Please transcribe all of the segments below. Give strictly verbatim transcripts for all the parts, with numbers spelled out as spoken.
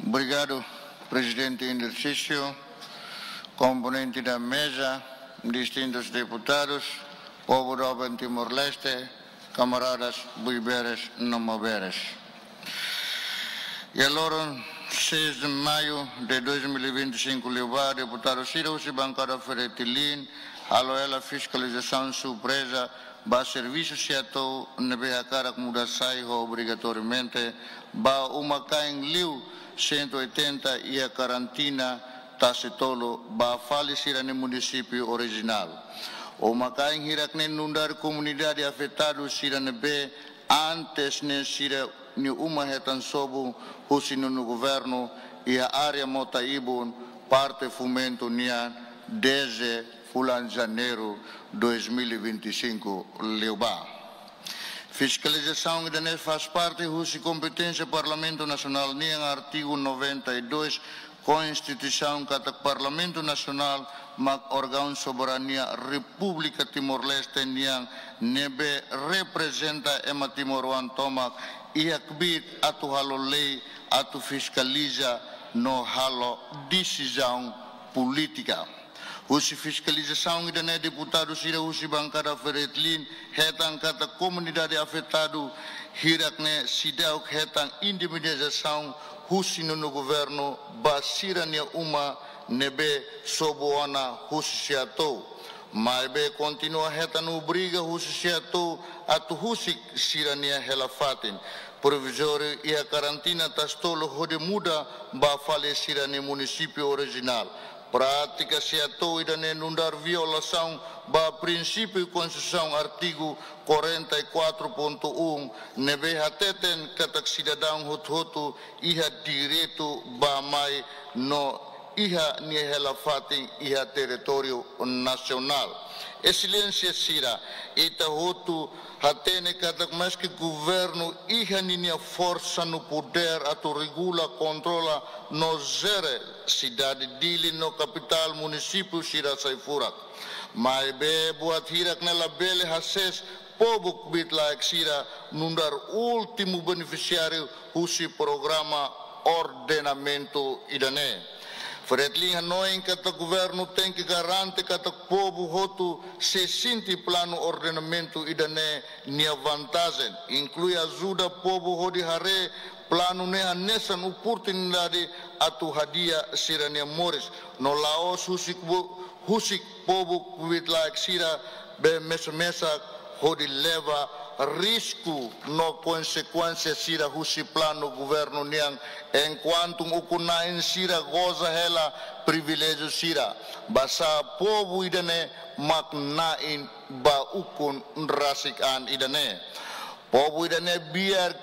Obrigadu, Prezidente em exercício, komponente da meza, distintus deputadus, povu doben Timor-Leste, kamaradas, buiberes, no maberes. Iha loron seis de maio de dois mil e vinte e cinco liubá, deputadu sira husi bankada Fretilin halo hela fiskalizasaun surpreza ba servisu SEATOU ne'ebé hakarak muda sai ho obrigatoriamente ba uma-kain liu cento e oitenta iha karantina tasi tolu ba fali sira-nia munisípiu orijinál. Uma-kain hirak-ne'e nu'udar komunidade afetadu sira ne'ebé antes ne'e sira-nia uma hetan sobu husi nonu governu iha área mota-ibun parte Fomento nian dezde fulan Janeiru dois mil e vinte e cinco liubá. Fiskalizasaun ida-ne'e faz parte husi kompeténsia Parlamentu Nasionál nian, artigu noventa e dois Konstituisaun, katak Parlamentu Nasionál mak órgaun soberania Repúblika Timor-Leste nian ne'ebé reprezenta ema timoroan tomak iha kbiit atu halo lei, atu fiskaliza no halo desizaun polítika. Husi fiskalizasaun ida-ne'e, deputadu sira husi bankada Fretilin hetan katak komunidade afetadu hirak-ne'e seidauk hetan indemnizasaun husi nonu governu ba sira-nia uma ne'ebé sobu ona husi SEATOU. Maibé kontinua hetan obriga husi SEATOU atu husik sira-nia hela-fatin provizóriu iha karantina tasi tolu hodi muda ba fali sira-nia munisípiu orijinál. Prátika SEATOU ida-ne'e nu'udar violasaun ba prinsípiu Konstituisaun, artigu quarenta e quatro ponto um, ne'ebé hateten katak sidadaun hotu-hotu iha direitu ba mai no iha nia hela-fatin iha territóriu nasionál. Eselénsia sira, ita hotu hatene katak maski governu iha ninia forsa no podér atu regula, kontrola no jere sidade Dili no kapitál munisípiu sira sai furak. Maibé buat hirak-ne'e labele hasees povu kbiit-laek sira nu'udar últimu benefisiáriu husi programa ordenamentu ida-ne'e. Fretilin hanoin katak governu tenke garante katak povu hotu sei sente planu ordenamentu ida-ne'e nia vantajen, inklui ajuda povu hodi haree planu ne'e hanesan oportunidade atu hadi'a sira-nia moris, no la'ós husik bo-, husik povu kbiit-laek sira be mesak-mesak hodi leva risku no konsekuénsia sira husi planu governu nian, enkuantu ukun-na'in sira goza hela priviléjiu sira. Basá povu ida-ne'e mak na'in ba ukun rasik an ida-ne'e. Povu ida-ne'e biar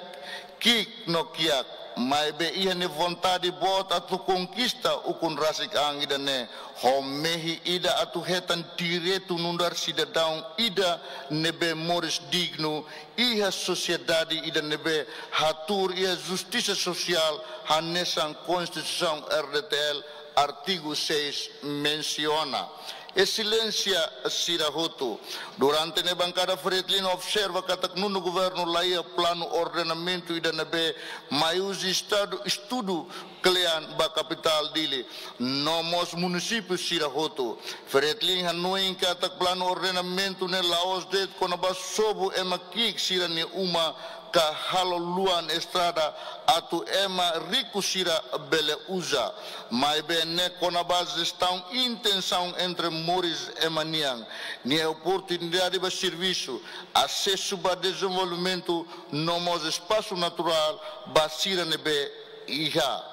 ki'ik no kiak, maibé iha nia vontade boot atu konkista ukun rasik an ida-ne'e, ho mehi ida atu hetan direitu nu'udar sidadaun ida ne'ebé moris dignu iha sosiedade ida ne'ebé hatuur iha justisa sosiál hanesan Konstituisaun R D T L artigu seis mensiona. Eselénsia sira hotu, durante ne'e bankada Fretilin observa katak nonu governu laiha planu ordenamentu ida ne'ebé mai husi estadu, estudu kle'an ba kapitál Dili, no mós munisípiu sira hotu. Fretilin hanoin katak planu ordenamentu ne'e la'ós de'it kona-ba sobu ema ki'ik sira-nia uma ka halo luan estrada atu ema riku sira bele uza. Maibé ne'e kona-ba jestaun intensaun entre moris ema nian, nia oportunidade ba servisu, asesu ba dezenvolvimentu no mós espasu naturál ba sira ne'ebé iha.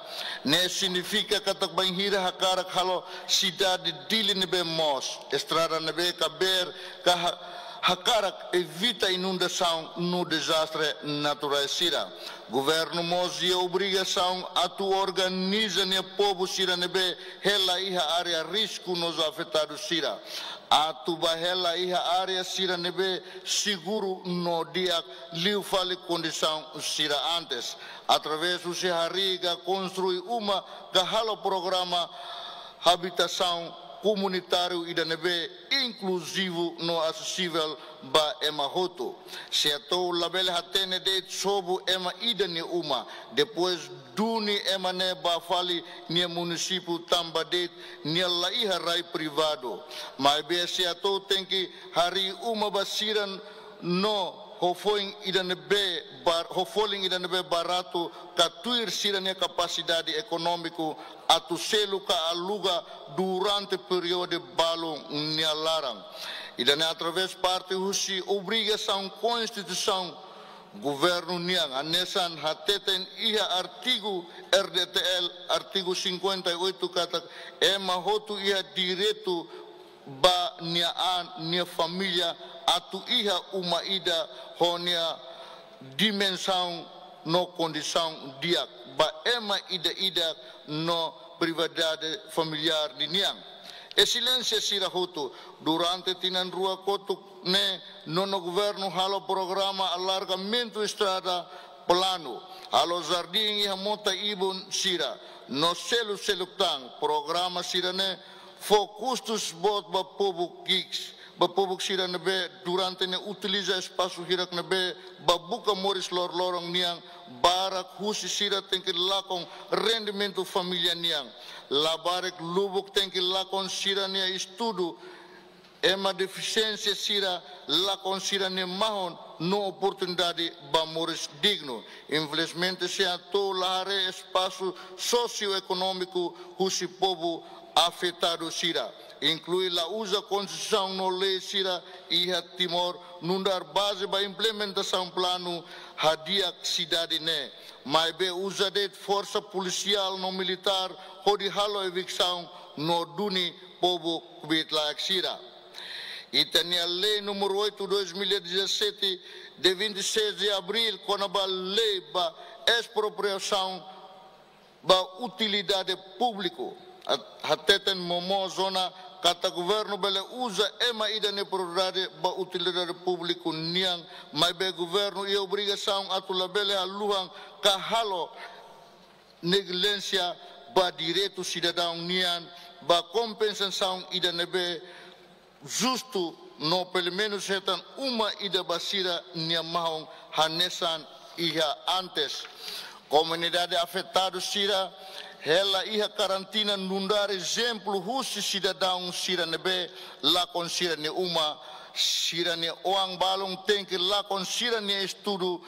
Ne'e signifika katak bainhira hakarak halo sidade Dili ne'ebé moos, estrada ne'ebé kabeer ka ha-, hakarak evita inundasaun no dezastre naturais sira. Governu mós iha obrigasaun atu organiza nia povu sira ne'ebé hela iha área risku no afetadu sira atu bá hela iha área sira ne'ebé seguru no di'ak liu fali kondisaun sira antes, através husi harii ka konstrui uma ka halo programa habitasaun komunitáriu ida ne'ebé inkluzivu no asesivel ba ema hotu. SEATOU labele hatene de'it sobu ema ida nia uma, depois duni ema ne'e bá fali nia munisípiu tanba de'it nia la iha rai privadu. Maibé SEATOU tenke harii uma ba sira no ho folin ida ne'ebé bar-, ho folin ida ne'ebé baratu ka tuir sira-nia kapasidade ekonómiku atu selu ka aluga durante períodu balun nia laran. Ida-ne'e através parte husi obrigasaun konstitusionál governu nian, hanesan hateten iha artigu R D T L, artigu cinquenta e oito, katak ema hotu iha direitu ba nia an, nia família atu iha uma ida ho nia dimensaun no kondisaun di'ak ba ema ida-idak no privasidade familiár ninian. Eselénsia sira hotu, durante tinan rua kotuk ne'e, nono governu halo programa alargamentu estrada planu, halo jardín iha mota ibun sira, no seluk-seluk tan. Programa sira-ne'e fó kustus boot ba povu ki'ik, ba povu sira ne'ebé durante ne'e utiliza espasu hirak ne'ebé ba buka moris loroloron nian, barak husi sira tenke lakon rendimentu família nian. Labarik lubuk tenke lakon sira-nia estudu, ema defisiénsia sira lakon sira-nia mahon no oportunidade ba moris dignu. Infelizmente, SEATOU la haree espasu sosioekonómiku husi povu afetadu sira, inklui la uza konstituisaun no lei sira iha Timor nu'udar baze ba implementasaun planu hadi'a sidade ne'e. Maibé uza de'it forsa polisiál no militár hodi halo eviksaun no duni povu kbiit-laek sira. Ita-nia lei número oito, dois mil e dezassete, de vinte e seis de abril, kona-ba lei ba espropriasaun ba utilidade públiku. Hat-, hateten momoos ona katak governu bele uza ema ida nia propriedade ba utilidade públiku nian, maibé governu iha obrigasaun atu labele haluhan ka halo neglijénsia ba direitu sidadaun nian, ba kompensasaun ida ne'ebé justu no pelumenus hetan uma ida ba sira-nia mahon hanesan iha antes. Komunidade afetadu sira hela iha karantina nu'udar ezemplu husi sidadaun sira ne'ebé lakon sira-nia uma, sira-nia oan balun tenke lakon sira-nia estudu,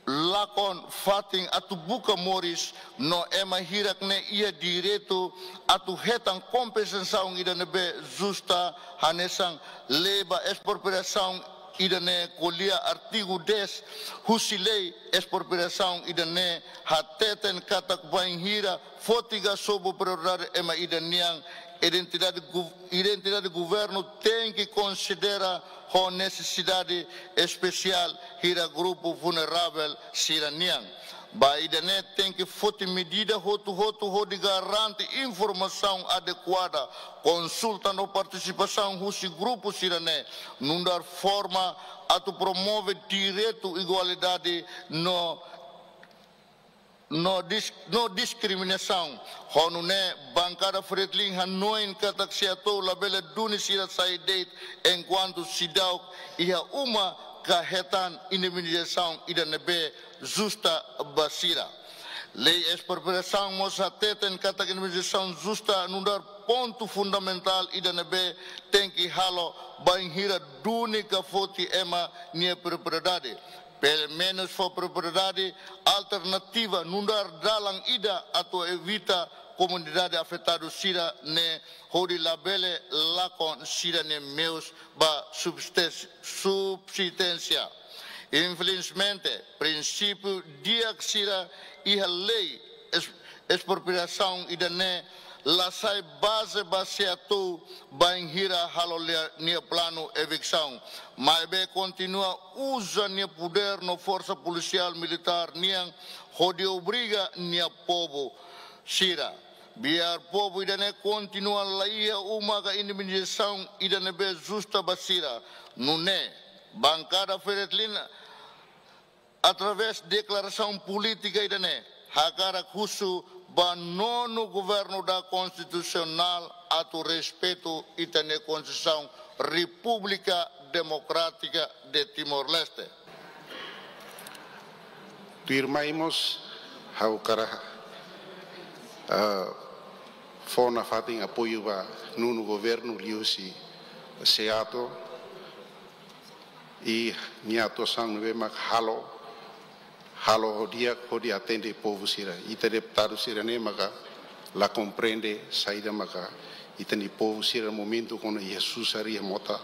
lakon fatin atu buka moris, no ema hirak ne'e iha direitu atu hetan kompensasaun ida ne'ebé justa hanesan lei ba espropriasaun ida-ne'e ko'alia artigu dez husi lei. Espropriasaun ida-ne'e hateten katak bainhira foti ka sobu propriedade ema ida nian, identidade gu-, identidade governu tenke konsidera ho nesesidade espesiál hirak grupu vulneravel sira nian. Ba ida-ne'e tenke foti medida hotu-hotu hodi garante informasaun adekuada, konsulta no partisipasaun husi grupu sira-ne'e, nu'udar forma atu promove direitu, igualdade no no dis-, no diskriminasaun. Ho nune'e, bankada Fretilin hanoin katak SEATOU labele duni sira sai de'it enkuantu seidauk iha uma ka hetan indemnizasaun ida ne'ebé justa ba sira. Lei espropriasaun mós hateten katak indemnizasaun justa nu'udar pontu fundamentál ida ne'ebé tenke halo bainhira duni ka foti ema nia propriedade. Pelumenus fó propriedade alternativa nu'udar dalan ida atu evita komunidade afetadu sira-ne'e hodi labele lakon sira-nia meius ba subsisténsia, subsisténsia. Infelizmente, prinsípiu di'ak sira iha lei es-, espropriasaun ida-ne'e la sai baze ba SEATOU bainhira halo lia-, nia planu eviksaun. Maibé kontinua uza nia podér no forsa polisiál militár nian hodi obriga nia povu sira. Biar povu ida-ne'e kontinua la iha uma ka indemnizasaun ida ne'ebé justa ba sira. Nune'e, bankada Fretilin, através deklarasaun polítika ida-ne'e, hakarak husu ba nonu governu da konstitusionál atu respeitu ita-nia Konstituisaun Repúblika Demokrátika de Timor-Leste. Tuirmai mós, ha'u hakarak, ah, fó nafatin apoiu ba nonu governu liuhusi SEATO, i nia atuasaun ne'ebé mak halo, halo ho di'ak hodi atende povu sira. Ita deputadu sira-ne'e maka la komprende saida maka ita-nia povu sira momentu kuandu iha susar, iha mota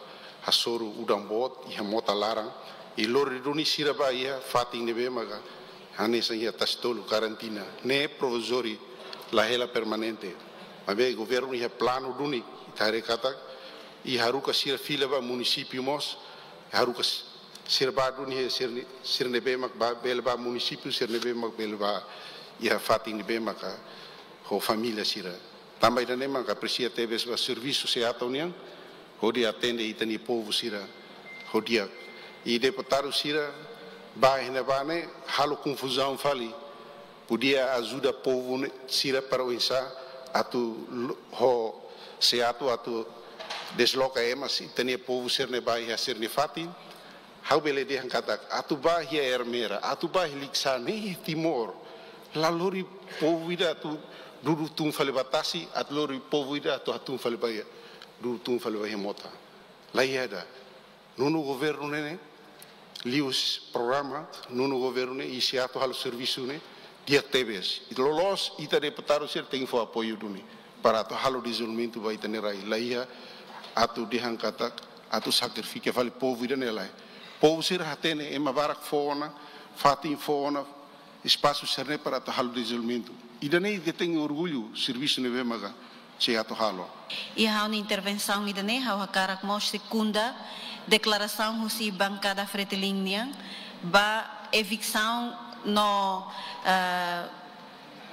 hasoru, udan boot, iha mota laran, i lori duni sira ba iha fatin ne'ebé maka hanesan iha Tasitolu, karantina. Ne'e provizóriu, la hela permanente. Maibé governu iha planu duni, ita haree katak, i haruka sira fila ba munisípiu mós, haruka s-, sira ba duni, sira ne-, sira ne'ebé mak ba, bele ba munisípiu, sira ne'ebé mak bele ba iha fatin ne'ebé maka ho família sira. Tanba ida-ne'e maka apresia tebes ba servisu SEATO nian, hodi atende ita-nia povu sira ho di'ak. I deputadu sira ba iha ne'ebá ne'e halo konfuzaun fali. Podia ajuda povu ne'e sira para oinsá atu lo-, ho SEATO atu desloka ema sira, ita-nia povu sira-ne'e ba iha sira-nia fatin. Ha'u bele dehan katak, atu ba iha Ermera, atu ba iha Likisá, ne'e iha Timor. La lori povu ida atu dudu tun fali ba tasi, atu lori povu ida atu hatún fali ba iha, dudu tun fali ba iha mota. La iha ida. Nonu governu ne'e, liuhusi programa, nonu governu ne'e, i SEATO halo servisu ne'e di'ak tebes. I loloos ita deputadu sira tenke fó apoiu duni para atu halo dezenvolvimentu ba ita-nia rai. La iha atu dehan katak, atu sakrifika fali povu ida-ne'e lae. Povu sira hatene, ema barak fó ona, fatin fó ona espasu sira-ne'e para atu halo dezenvolvimentu. Ida-ne'e ita tenke orgullu servisu ne'ebé maka SEATO halo. Iha ha'u-nia intervensaun ida-ne'e, ha'u hakarak mós sekunda deklarasaun husi bankada Fretilin nian ba eviksaun no, eh,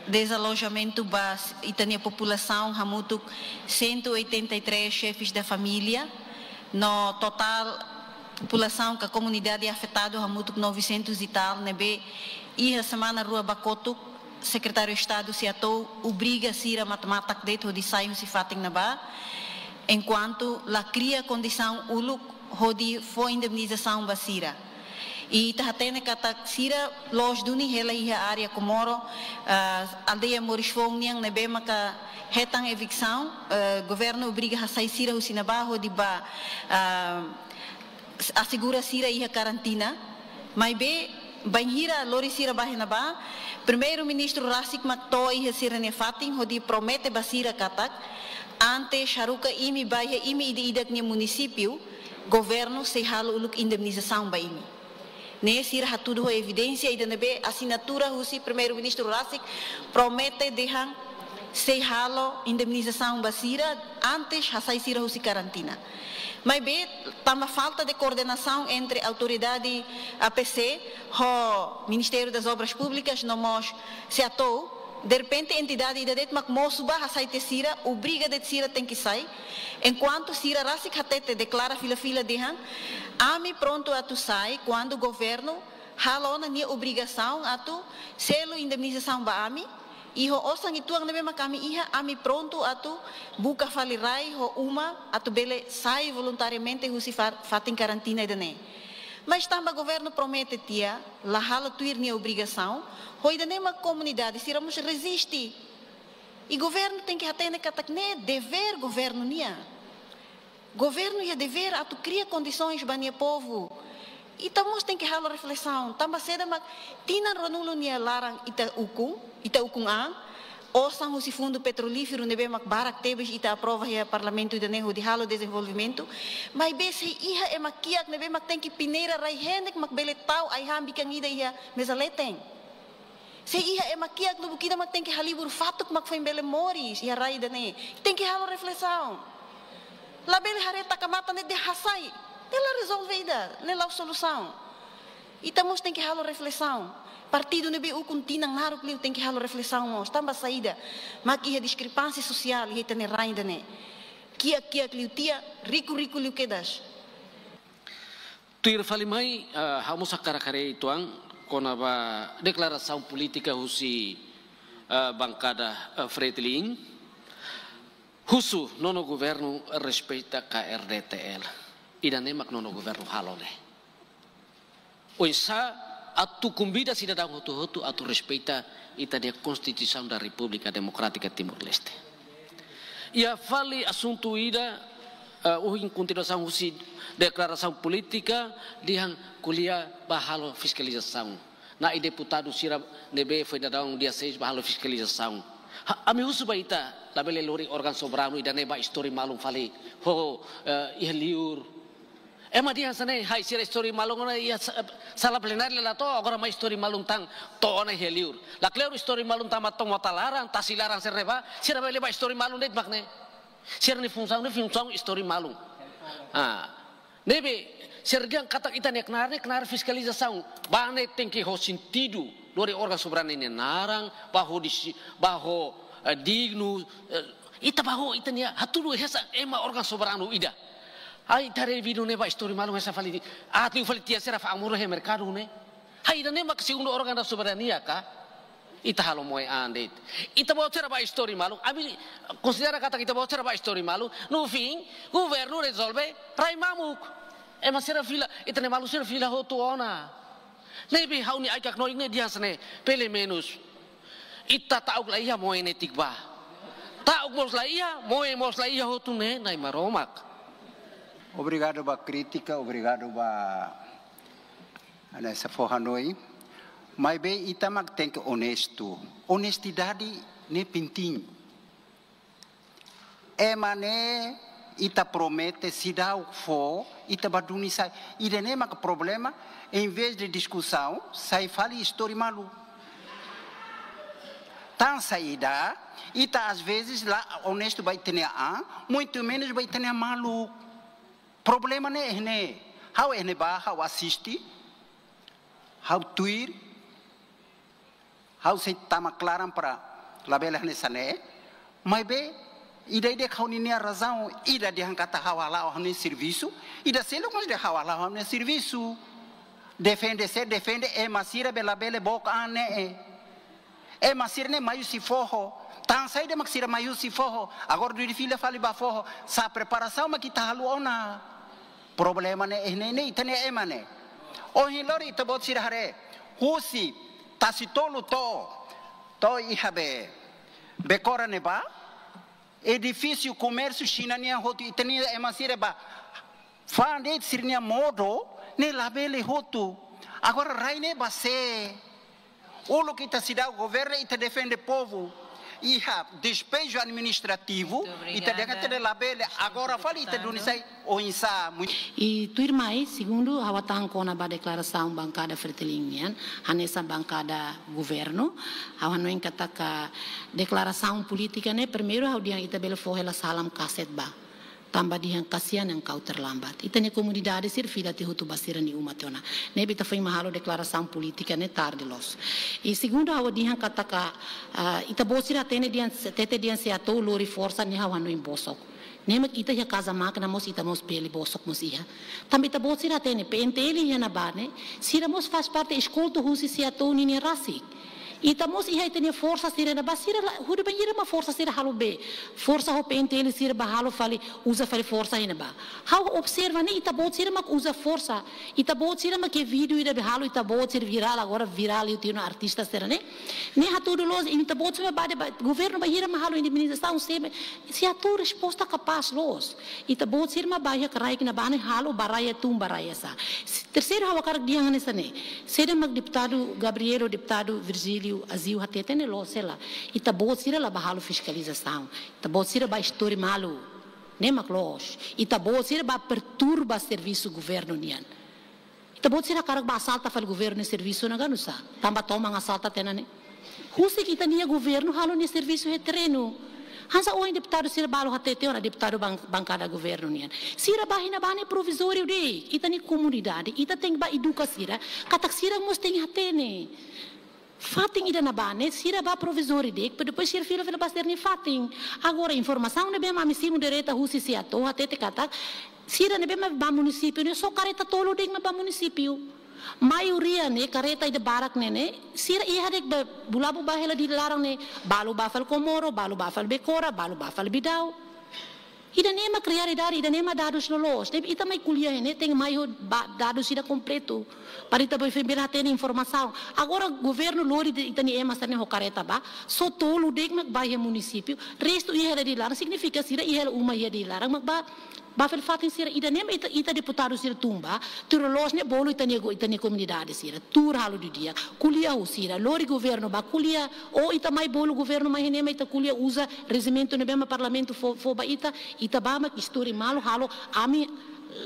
dezalojamentu ba s-, ita-nia populasaun hamutuk cento e oitenta e três chefes da família, no totál populasaun ka komunidade afetadu hamutuk novecentos e tal, ne'ebé iha semana rua ba kotuk, Sekretáriu Estadu SEATOU obriga sira matak-matak de'it hodi sai husi fatin ne'ebá, enkuantu la kria kondisaun uluk hodi fó indemnizasaun ba sira. I ita hatene katak sira loos duni hela iha área Komoro, ah, aldeia Moris Foun nian ne'ebé maka hetan eviksaun, eh, governu obriga hasai sira husi ne'ebá hodi ba, ah, asegura sira iha karantina, maibé bainhira lori sira ba iha ne'ebá, Primeiru-Ministru rasik mak to'o iha sira-nia fatin hodi promete ba sira katak, antes haruka imi ba iha imi ida-idak nia munisípiu, governu sei halo uluk indemnizasaun ba imi. Ne'e sira hatudu ho evidénsia ida ne'ebé asinatura husi Primeiru-Ministru rasik promete dehan sei halo indemnizasaun ba sira antes hasai sira husi karantina. Maibé, tanba falta de koordenasaun entre autoridade A P C ho Ministério das Obras Públicas no mós SEATOU, derrepente entidade ida de'it mak mosu ba hasai tiha sira, obriga de'it sira tenke sai, enkuantu sira rasik hatete deklara fila-fila dehan, ami prontu atu sai kuandu governu halo ona nia obrigasaun atu selu indemnizasaun ba ami, i ho osan uitoan ne'ebé mak ami iha, ami prontu atu buka fali rai ho uma atu bele sai voluntariamente husi fa-, fatin karantina ida-ne'e. Mas tanba governu promete tiha, la halo tuir nia obrigasaun, ho ida-ne'e mak komunidade sira mós reziste. I governu tenke hatene katak ne'e devér governu nian. Governu iha devér atu kria kondisoens ba nia povu. Ita mós tenke halo reflesaun. Tanba saida mak tinan ruanulu nia laran ita ukun, ita ukun an, osan husi fundu petrolíferu ne'ebé mak barak tebes ita aprova iha parlamentu ida-ne'e hodi halo dezenvolvimentu. Maibé sei iha ema kiak ne'ebé mak tenke peneira rai-henek mak bele tau ai-han bikan ida iha meza leten. Sei iha ema kiak lubuk ida mak tenke halibur fatuk mak foin bele moris iha rai ida-ne'e. Tenke halo reflesaun. Labele haree taka matan de'it dehan hasai. Ne'e la rezolve ida, ne'e la'ós solusaun. Ita mós tenke halo reflesaun. Partidu ne'ebé ukun tinan naruk liu tenke halo reflesaun mós. Tanba saida mak iha diskrepánsia sosiál iha ita-nia rai ida-ne'e. Kiak-kiak liu tiha, riku-riku liu kedas. Tuir fali mai, eh, ha'u mós hakarak haree uitoan kona-ba deklarasaun polítika husi, eh, bankada, eh, Fretilin. Husu nono governu respeita K R D T L. Ida-ne'e mak nono governu halo ne'e. Oinsá atu konvida sidadaun hotu-hotu atu respeita ita-nia Konstituisaun da Repúblika Demokrátika Timor-Leste. Iha fali asuntu ida, eh, ohin kontinuasaun husi deklarasaun polítika, dehan ko'alia ba halo fiskalizasaun. Na'i deputadu sira ne'ebé foin daudaun dia seis ba halo fiskalizasaun. Ha, ami husu ba ita, labele lori órgaun soberanu ida-ne'e ba istori malu fali. Ho, eh, iha liur. Ema dehan hanesan ne'e, hai sira istori malu ona iha sa-, sala plenária la to'o, agora mai istori malu tan to'o ona iha liur. Lakleur istori malu tan mak to'o mota laran, tasi laran sira-ne'e ba, sira bele ba istori malu de'it mak ne'e. Sira-nia funsaun, nia funsaun istori malu. Ah. Ne'ebé, sira dehan katak ita-nia knaar ne'e, knaar fiskalizasaun. Ba ne'e tenke ho sentidu, lori órgaun soberanu nia naran, ba ho disi-, ba ho, eh, dignu, eh, ita ba ho, ita-nia, hatudu hanesan ema órgaun soberanu ida. Ai, ita haree vídeo ne'e ba istori malu hanesan fali di, atu fali tiha sira fa'an modo iha merkadu ne'e. Hai, ida-ne'e mak segundu órgaun da soberania ka? Ita halo moe an de'it. Ita-boot sira ba istori malu. Ami konsidera katak ita-boot sira ba istori malu. No fim, governu rezolve rai mamuk. Ema sira fila, ita-nia maluk sira fila hotu ona. Ne'ebé ha'u-nia ai-kaknoin ne'e dehan hanesan ne'e, pelumenus ita ta'uk la iha moe netik ba. Ta'uk mós la iha, moe mós la iha hotu ne'e, Na'i Maromak. Obrigadu ba krítika, obrigadu ba hanesan fó hanoin. Maibé ita mak tenke onestu. Onestidade ne'e penting. Ema ne'e ita promete seidauk fó, ita ba duni sai. Ida-ne'e maka problema, em vez de diskusaun, sai fali istori malu. Tan saida, ita às vezes la onestu ba ita-nia an, muito menos ba ita-nia maluk. Problema ne'e iha ne'e. Ha'u iha ne'ebá, ha'u asiste, ha'u tuir, ha'u sei tama klaran para labele hanesan ne'e. Maibé, ida-idak ha'u-nia razaun, ida dehan katak ha'u hala'o ha'u-nia servisu, ida seluk mós dehan ha'u hala'o ha'u-nia servisu. Defende sé, defende ema sira be labele book an ne'e. Ema sira-ne'e mai husi foho. Tan saida mak sira mai husi foho. Agora duni fila fali ba foho. Sá preparasaun mak ita halo ona. Problema ne'e, eh, ne'e, ne'e, ita-nia ema ne'e. Ohin loron ita-boot sira haree. Husi Tasitolu to'o, to'o iha be, Becora ne'ebá. Edifísiu komérsiu Xina nian hotu ita-nia ema sira ba fa'an de'it sira-nia modo ne'e labele hotu. Agora rai ne'e ba sé? Uluk ita seidauk governa, ita defende povu. Iha despeju administrativu, muito ita dehan obrigada, katak labele. Agora fali ita deputadu, duni sai oinsá. Muito. I tuirmai, segundu, ha'u hatán kona-ba deklarasaun bankada Fretilin nian, hanesan bankada governu, ha'u hanoin katak deklarasaun polítika ne'e, primeiru ha'u dehan ita bele fó hela salam kaset ba. Tanba dehan kasihan engkau terlambat. Ita-nia komunidade sira fila tiha hotu ba sira-nia uma tiha ona. Ne'ebé ita foin mak halo deklarasaun polítika ne'e tarde loos. I segundu ha'u dehan katak, ah, ita-boot sira hatene dehan, hatete dehan SEATOU lori forsa ne'e ha'u hanoin bosok. Ne'e mak ita iha Casa Máquina mós ita mós bele bosok mós iha. Tanba ita-boot sira hatene P N T L iha ne'ebá ne'e, sira mós faz parte eskolta husi SEATOU ninia rasik. Ita mós iha ita-nia forsa sira ne'ebá, sira la, hodi bainhira mak forsa sira halo be. Forsa ho P N T L sira ba halo fali, uza fali forsa iha ne'ebá. Ha'u observa ne'e ita-boot sira mak uza forsa. Ita-boot sira mak ke vídeo ida be halo ita-boot sira virál agora virál iha tiha ona artista sira ne'e. Ne'e hatudu loos ita-boot sira ba dehan ba, governu bainhira mak halo indemnizasaun sé be. SEATOU resposta kapás loos. Ita-boot sira mak ba iha kraik ne'ebá ne'e halo ba rai tun ba rai sá. Terseiru ha'u hakarak dehan hanesan ne'e. Saida mak deputadu Gabriel ho deputadu Virgílio Aziu hatete ne'e loos hela. Ita-boot sira la ba halo fiskalizasaun. Ita-boot sira ba istori malu. Ne'e mak loos. Ita-boot sira ba perturba servisu governu nian. Ita-boot sira hakarak ba asalta fali governu nia servisu ona ka nusá? Tanba toman asalta tiha ona ne'e. Husik ita-nia governu halo nia servisu iha terrenu. Hanesan ohin deputadu sira balu hatete ona, deputadu ban-, bankada governu nian. Sira ba iha ne'ebá ne'e provizóriu de'it. Ita-nia komunidade, ita tenke ba eduka sira, katak sira mós tenke hatene. Fatin ida ne'ebá ne'e, sira ba provizóriu de'it, pa depois sira fila fila ba sira-nia fatin. Agora, informasaun ne'ebé mak ami simu direta husi SEATOU, hatete katak, sira ne'ebé mak ba munisípiu ne'e, só kareta tolu de'it mak ba munisípiu. Maioria ne'e, kareta ida barak ne'e, ne'e, sira iha de'it ba, bula ba hela di laran ne'e, balu ba fali Comoro, balu ba fali Becora, balu ba fali Bidau. Ida-ne'e mak realidade, ida-ne'e mak dadus loloos. Ne'ebé ita mai ko'alia ne'e, tenke mai ho ba-, dadus ida kompletu. Para ita bele hatene informasaun. Agora governu lori de'it ita-nia ema sira-ne'e ho kareta bá, só tolu de'it mak bá iha munisípiu, restu iha hela Dili laran, signifika sira iha hela uma iha Dili laran, mak bá, bá fali fatin sira. Ida-ne'e mak ita, ita deputadu sira tun bá, tuir loloos ne'e bolu ita-nia go-, ita-nia komunidade sira. Tuur halo didi'ak, ko'alia ho sira, lori governu bá ko'alia, ou ita mai bolu governu mai iha ne'e mak ita ko'alia, uza rejimentu ne'ebé mak parlamentu fó, fó ba ita, ita bá mak isturi malu, halo, ami,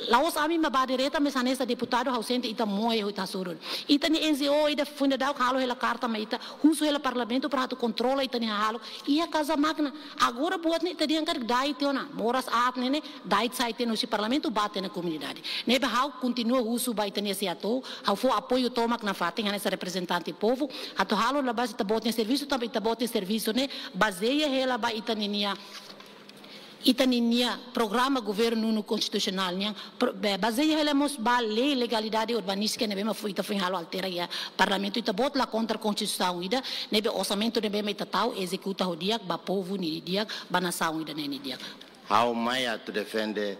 la'ós ami mak bá direta, mas hanesan deputadu ha'u sente ita moe ho ita hasoru. Ita-nia N G O ida foin daudauk halo hela karta mai ita, husu hela parlamentu para atu kontrola ita-nia hahalok iha Casa Magna. Agora buat ne'e ita dehan karik da'et tiha ona, moras aat ne'e ne'e, da'et sai tiha ona husi parlamentu bá tiha ona komunidade. Ne'ebé ha'u kontinua husu ba ita-nia SEATOU, ha'u fó apoiu tomak nafatin hanesan reprezentante povu, atu halo la base ita-boot nia servisu, tanba ita-boot nia servisu ne'e bazeia hela ba ita-nia, ita-nia programa governu nonu konstitusionál nian, pro-, be-, bazeia hela mós ba lei legalidade urbanístika ne'ebé mak fó, ita foin halo altera iha parlamentu, ita-boot la kontra konstituisaun ida, ne'ebé orsamentu ne'ebé mak ita tau ezekuta ho di'ak, ba povu nia di'ak, ba nasaun ida-ne'e nia di'ak. Ha'u mai atu defende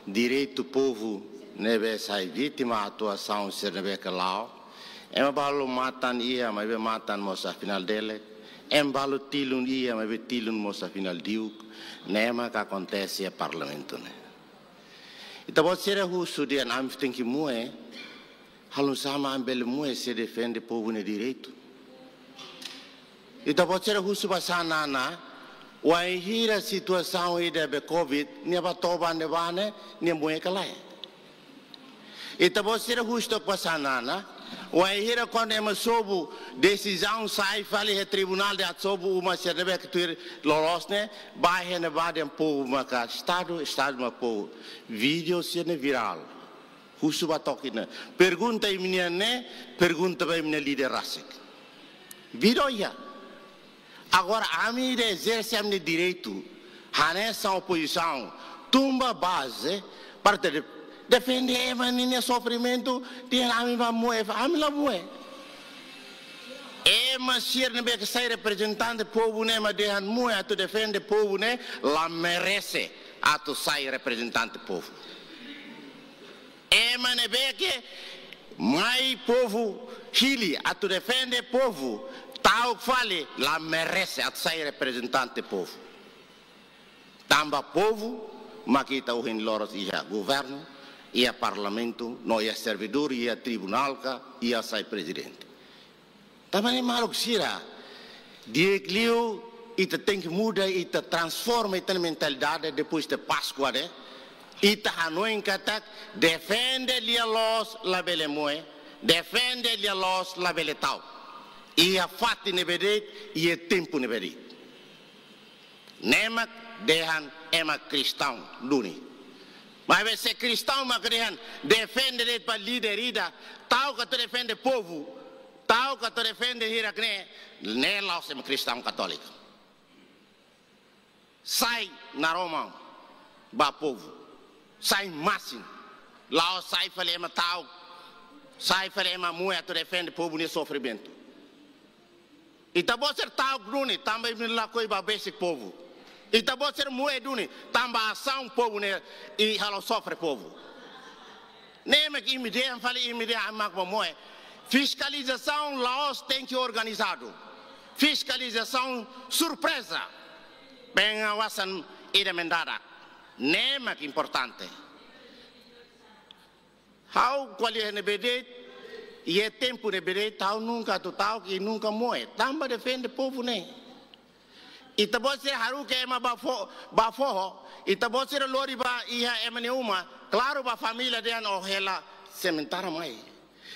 direitu povu ne'ebé sai vítima atuasaun sira ne'ebé ke la'o. Ema balu matan iha, maibé matan mós afinál delek. Ema balu tilun iha, maibé tilun mós afinál diuk. Ne'e mak akontese iha parlamentu ne'e. Ita-boot sira husu dehan ami tenke moe, halo oinsá mak ami bele moe se defende povu nia direitu? Ita-boot sira husu ba Xanana, wainhira situasaun ida be covid, nia bá toba ne'ebá ne'e, nia moe ka lae? Ita-boot sira husu took ba Xanana, wainhira kuandu ema sobu desizaun sai fali iha tribunál dehan atu sobu uma sira ne'ebé ke tuir loloos ne'e, bá iha ne'ebá dehan povu maka estadu, estadu mak povu. Vídeo sira-ne'e virál. Husu ba took ida-ne'e. Pergunta imi-nian ne'e, pergunta ba imi-nia líder rasik. Vídeo iha. Agora, ami ida ezerse ami-nia direitu, hanesan opozisaun, tun ba baze, para atu de-, defende ema ninia sofrimentu, dehan ami bá moe, ami la moe. Ema sira ne'ebé ke sai reprezentante povu ne'e mak dehan moe atu defende povu ne'e, la merese atu sai reprezentante povu. Ema ne'ebé ke mai povu hili atu defende povu, ta'uk fali la merese atu sai reprezentante povu. Tanba povu mak ita ohin loron iha governu, iha parlamentu, no iha servidór, iha tribunál ka, iha sai prezidente. Tanba ne'e maluk sira, di'ak liu ita tenke muda, ita transforma ita-nia mentalidade depois de Páskua ne'e. Ita hanoin katak defende lia-loos labele moe, defende lia-loos labele ta'uk. Iha fatin ne'ebé de'it, iha tempu ne'ebé de'it. Ne'e mak dehan ema kristaun duni. Maibé se kristaun mak dehan defende de'it ba líder ida, ta'uk atu defende povu, ta'uk atu defende hirak-ne'e, ne'e la'ós ema kristaun katólika. Sai naroman ba povu. Sai masin. La'ós sai fali ema ta'uk. Sai fali ema moe atu defende povu nia sofrimentu. Ita-boot sira ta'uk duni, tanba imi lakohi ba besik povu. Ita-boot sira moe duni, tanba asaun povu ne'e, i halo sofre povu. Ne'e mak imi dehan fali, imi dehan mak bá moe. Fiskalizasaun la'ós tenke organizadu. Fiskalizasaun surpreza. Pengawasan ida mendadak. Ne'e mak importante. Ha'u ko'alia ne'ebé de'it, iha tempu ne'ebé de'it, ha'u nunka atu ta'uk i nunka moe, tanba defende povu ne'e. Ita-boot sira haruka ema bá fo-, bá foho, ita-boot sira lori bá iha ema nia uma, klaru bá família dehan ó hela sementara mai.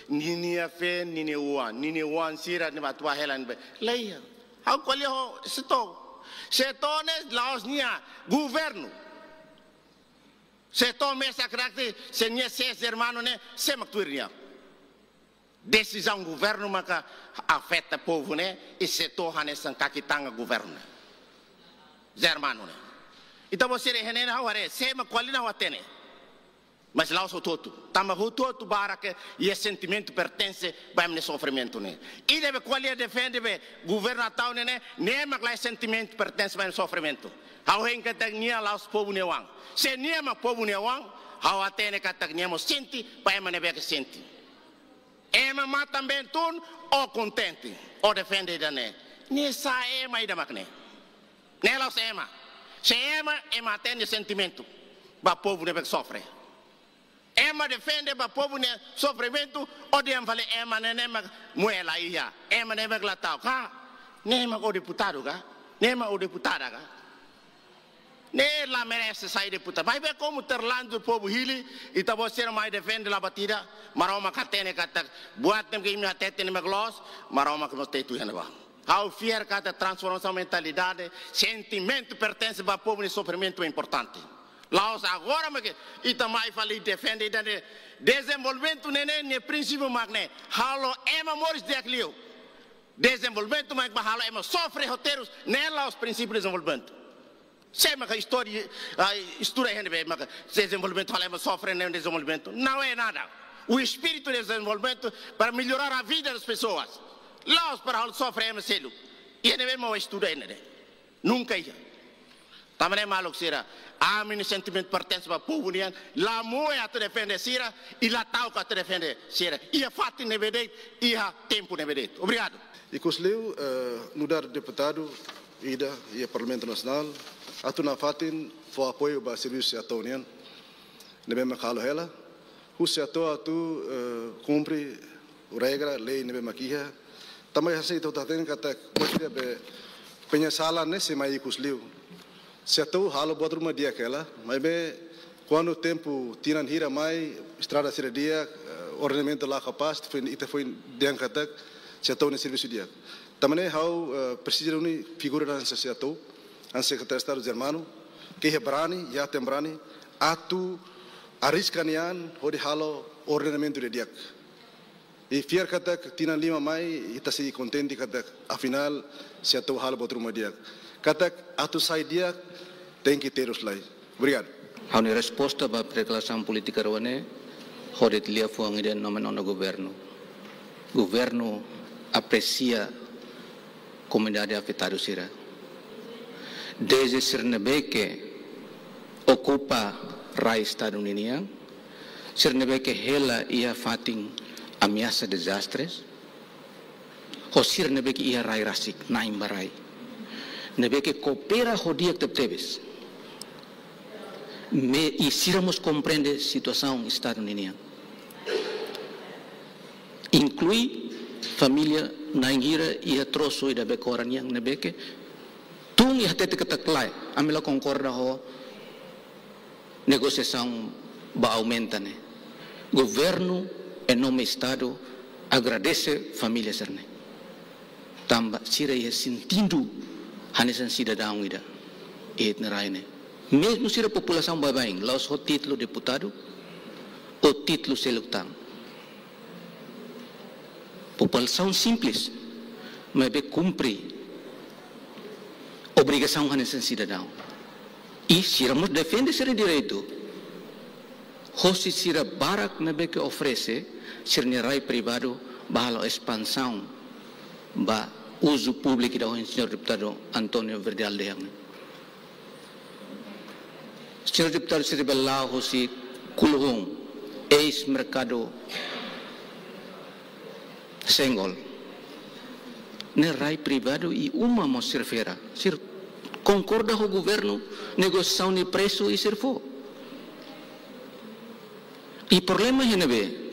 Ninia feen, ninia oan, ninia oan sira ne'ebé atu bá hela ne'ebé. Laiha. Ha'u ko'alia ho SEATOU. SEATOU ne'e la'ós nia, governu. SEATOU mesak katak se nia sees Germano ne'e, sé mak tuir nia. Desizaun governu maka afeta povu ne'e, i SEATOU hanesan kaki tanga governu ne'e. Germano ne'e. Ita-boot sira iha ne'e ha'u haree, sé mak ko'alia ne'e ha'u hatene. Mas la'ós hotu-hotu. Tanba hotu-hotu barak iha sentimentu pertense ba ema nia sofrimentu ne'e. Ida be ko'alia defende be governu atuál ne'e, ne'e mak laiha sentimentu pertense ba ema nia sofrimentu. Ha'u hein katak nia la'ós povu nia oan. Se nia mak povu nia oan, ha'u hatene katak nia mós sente ba ema ne'ebé ke sente. Ema matan-been tun, ó kontente, ó defende ida-ne'e. Ne'e sá, ema ida mak ne'e. Ne'e la'ós ema. Se ema, ema hatene sentimentu ba povu ne'ebé ke sofre. Ema defende ba povu nia sofrimentu, ó dehan fali ema ne'e, ne'e mak moe la iha, ema ne'e mak la ta'uk ka? Ne'e mak ó deputadu ka? Ne'e mak ó deputada ka? Ne'e la merese sai deputadu. Maibé komu terlanjur povu hili, ita-boot sira mai defende la buat ida, Maromak hatene katak buat ne'ebé ke imi hatete ne'e mak loos, Maromak mós tetu iha ne'ebá. Ha'u fiar katak transformasaun mentalidade, sentimentu pertense ba povu nia sofrimentu é importante. La'ós agora mak ita mai fali defende ida-ne'e, dezenvolvimentu ne'e, ne'e, nia prinsípiu mak ne'e, halo ema moris di'ak liu. Dezenvolvimentu mak ba halo ema sofre ho terus, ne'e la'ós prinsípiu dezenvolvimentu. Sé maka istória, ah, estuda iha ne'ebé maka dezenvolvimentu, halo ema sofre ne'e dezenvolvimentu. Não é nada. O espírito de desenvolvimento para melhorar a vida das pessoas. La'ós para halo sofre ema seluk. Iha ne'ebé mak estuda iha ne'e. Nunka iha. Tanba ne'e maluk sira, ami-nia sentimentu pertense ba povu nian, la moe atu defende sira, i la ta'uk atu defende sira. Iha fatin ne'ebé de'it, iha tempu ne'ebé de'it. Obrigadu. Ikusliu, eh, nu'udar deputadu ida iha Parlamentu Nasionál, atu nafatin fó apoiu ba servisu SEATOU nian ne'ebé mak halo hela, husu SEATOU atu, eh, kumpre regra, lei ne'ebé mak iha. Tanba hanesan ita hotu hatene katak, buat ida be penyesalan ne'e sei mai ikusliu. SEATOU halo buat ruma di'ak hela, maibé kuandu tempu tinan hira mai, estrada sira di'ak, eh, ordenamentu la kapás, ita foin, ita foin dehan katak SEATOU nia servisu di'ak. Tanba ne'e ha'u, eh, presiza reúne figura hanesan SEATOU, hanesan Sekretáriu Estadu Germano, ke iha brani, iha aten brani, atu arriska nia an hodi halo ordenamentu ida di'ak. I fiar katak tinan lima mai, ita sei kontente katak afinál SEATOU halo buat ruma di'ak. Katak atu sai di'ak, tenke terus lai. Obrigadu. Ha'u-nia resposta ba deklarasaun polítika rua ne'e, hodi lia fuan ida iha nome ona governu. Governu apresia komunidade afetadu sira. Dezde sira ne'ebé ke okupa rai Estadu ninian, sira ne'ebé ke hela iha fatin ameasa dezastres, ho sira ne'ebé ke iha rai rasik, na'in ba rai. Ne'ebé ke koopera ho di'ak tebetebes. Maibé sira mós komprende situasaun Estadu ninian. Inklui família na'in hira iha trosu ida Becora nian ne'ebé ke tun i hatete katak lae, ami la konkorda ho negosiasaun ba aumenta ne'e. Governu, em nome Estadu, agradese família sira-ne'e. Tanba sira iha sentidu hanesan sidadaun ida iha ita-nia rai ne'e. Mezmu sira populasaun baibain, la'ós ho títulu deputadu, ou títulu seluk tan. Populasaun simples, maibé kumpre obrigasaun hanesan sidadaun. I sira mós defende sira-nia direitu. Hosi sira barak ne'ebé ke oferese sira-nia rai privadu ba halo espansaun ba uzu públiku ida ohin señór deputadu António Verdial dehan. Señór deputadu sira bele la'o hosi Kuluhun, eis merkadu Senggol. Ne'e rai privadu i uma mós sira fera. Sira konkorda ho governu, negosiasaun nia presu i sira fó. I problema iha ne'ebé?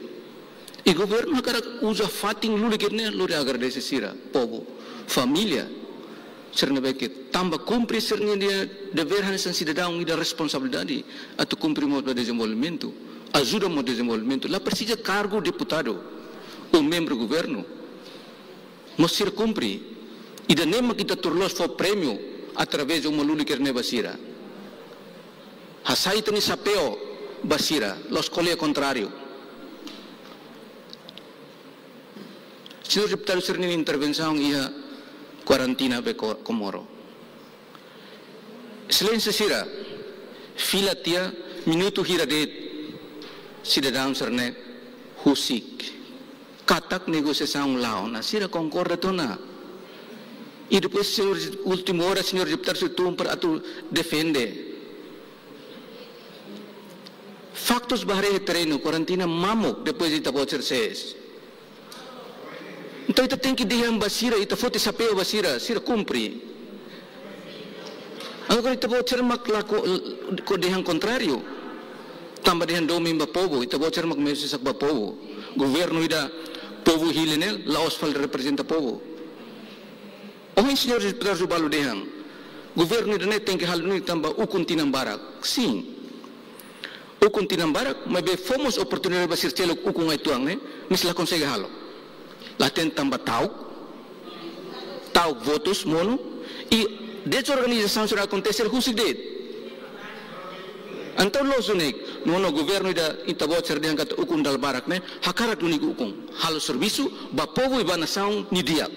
I governu hakarak uza fatin lulik ida-ne'e hodi agradese sira, povu, família sira ne'ebé ke tanba kumpre sira-nia devér hanesan sidadaun ida, responsabilidade atu kumpre mós ba dezenvolvimentu, ajuda mós dezenvolvimentu. La presiza kargu deputadu ou membru governu. Mós sira kumpre. Ida-ne'e mak ita tuir loos fó prémiu através de uma lulik ida-ne'e ba sira. Hasai ita-nia xapeu ba sira, la'ós ko'alia kontráriu. Señór deputadu sira-nia intervensaun iha kuarantina be ko-, Comoro. Exelénsia sira, fila tiha minutu hira de'it. Sidadaun sira-ne'e husik katak negosiasaun la'o ona, sira konkorda tiha ona. I depois señór, últimu ora señór deputadu sira tun para atu defende. Faktus ba haree iha terrenu, karantina mamuk depois de ita-boot sira sees. Entaun ita tenke dehan ba sira, ita foti xapeu ba sira, sira kumpre. Agora ita-boot sira mak la ko, ko dehan kontráriu. Tanba dehan domin ba povu, ita-boot sira mak mesak ba povu. Governu ida povu hili ne'e, la'ós fali reprezenta povu. Ohin señór deputadu sira balu dehan, governu ida-ne'e tenke halo nune'e tanba ukun tinan barak. Sin. Ukun tinan barak, maibé fó mós oportunidade ba sira seluk ukun uitoan ne'e, mas la konsege halo. La hatene tanba ta'uk, ta'uk votus monu, i dezorganizasaun sira akontese husik de'it. Entaun loos duni, no, no, governu ida ita-boot sira dehan katak ukun dala barak ne'e, hakarak duni ukun. Halo servisu ba povu i ba nasaun nia di'ak.